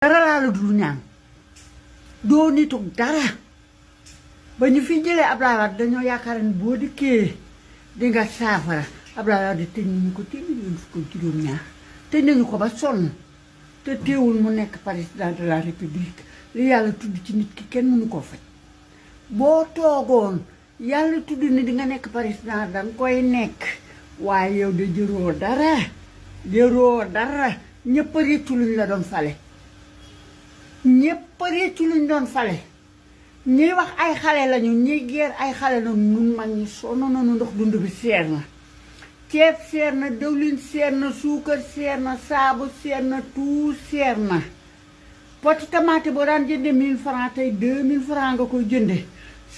dara laa la dul ñaan doo nituk dara ba ñu fi jëlee Abdoulaye Wade dañoo yaakaar ne boo dikkee di nga saafara Abdoulaye Wade tëj nañu ko téeméer fukk ak juróom-ñaar tëj nañu ko ba sonn te teewul mu nekk président de la république li yàlla tudd ci nit ki kenn mënu koo faj boo toogoon yàlla tudd ni di nga nekk président danga koy nekk waaye yow de jëroo dara ñëpp a réccu luñ la doon fale ñëpp a réccu luñ doon fale ñuy wax ay xale lañu ñuy geer ay xale lañu nun mag ñi sonn nañu ndox dund bi seer na ceeb seer na dëwlin seer na suukar seer na saabu seer na tout seer na poti tomate boo daan jënde 1000 francs tey 2000 francs nga koy jënde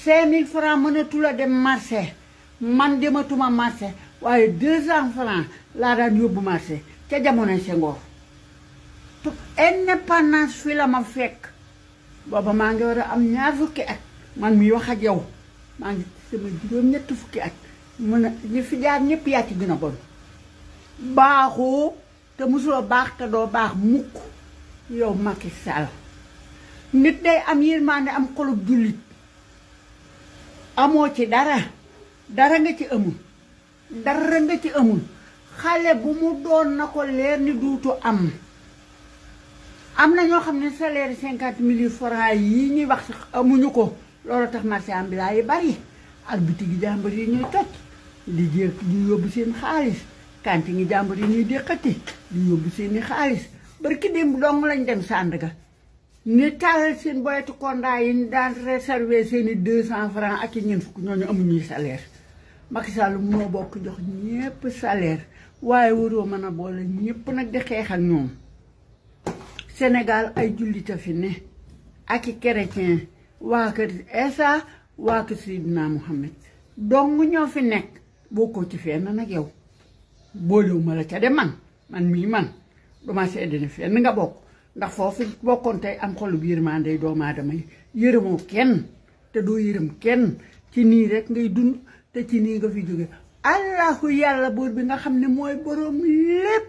5000 francs mënatul a dem marché man dematuma marché waaye 200 francs laa daan yóbbu marché ca jamonoy Senghor indépendance fi la ma fekk booba maa ngi war a am 2 fukki at man mi wax ak yow maa ngi sama juróom-ñetti fukki at mën a ñi fi jaar ñëpp yaa ci gën a bon baaxoo te musuloo baax te doo baax mukk yow Macky Sall nit day am yërmande am xolub jullit amoo ci dara nga ci amul xale bu mu doon na ko leer ni duutu am na ñoo xam ne salaire 50 000 francs yi ñuy wax sax amuñu ko loolu tax marché ambulant yi bari ak bitigi jàmbur yi ñuy toj di yóbbu seen xaalis kanti ngi jàmbur yi ñuy déqati di yóbbu seeni xaalis barki démb dong lañ dem Sandaga ni tàllal seen boyetu kondaa yi ñu daan réserver seeni 200 francs ak i ñeent fukk ñooñu amuñuy salaire Macky Sall moo bokk jox ñépp salaire waaye waroo mën a boole ñépp nag di xeex ak ñoom Sénégal ay jullita fi ne ak i chrétien waa kër Esa waa kër Seydina Muhammad dong ñoo fi nekk bokkoo ci fenn nag yow boolewuma la ca de man duma seede ne fenn nga bokk ndax foofu bokkoon tey am xolub yërmande doomu aadama yi yërëmoo kenn te doo yërëm kenn ci nii rek ngay dund te ci nii nga fi jóge allahu yàlla buur bi nga xam ne mooy borom lépp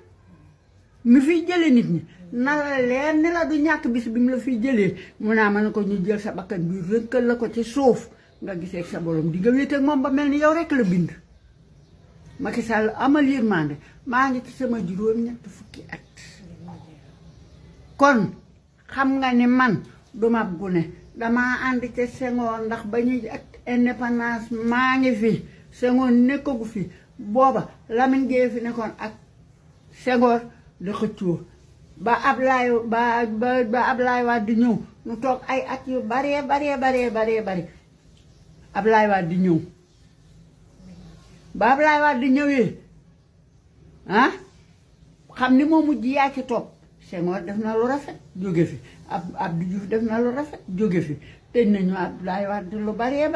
mi fiy jële nit ñi na la leer ni la du ñàkk bis bi mu la fiy jëlee mun naa mën ko ñu jël sa bakkan bi rënkal la ko ci suuf nga gisee ak sa borom di nga wéet ak moom ba mel ni yow rek la bind Macky Sall amal yërmande maa ngi ci sama juróom-ñett fukki at kon xam nga ni man duma gune damaa ànd ca Senghor ndax ba ñuy ak indépendance maa ngi fi Senghor nekkagu fi booba Lamine Gueye fi nekkoon ak Senghor da xëccoo ba Ablaye Wade di ñëw nu toog ay at yu baree Ablaye Wade di ñëw ba Ablaye Wade di ñëwee xam ni moo mujj yaa ci topp Senghor def na lu rafet jóge fi Abdou Diouf def na lu rafet jóge fi tëj nañu Ablaye Wade lu baree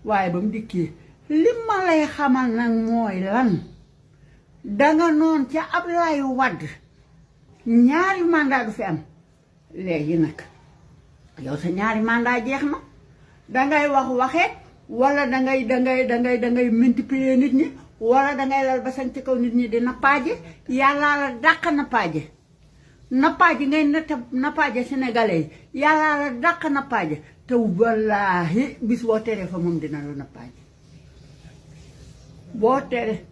waaye ba mu dikkee li ma lay xamal nag mooy lan danga noon ca Ablaye Wade ñaari mandat du fi am léegi nag yow sa ñaari mandat jeex na dangay wax waxeet wala dangay multiplier nit ñi wala dangay lal ba sañ ci kaw nit ñi di nappaaje yàllaa la dàq nappaaje ngay nappaaje sénégalais yi yàllaa la dàq nappaaje te wallaahi bis boo teree fa moom dina la nappaaje boo tere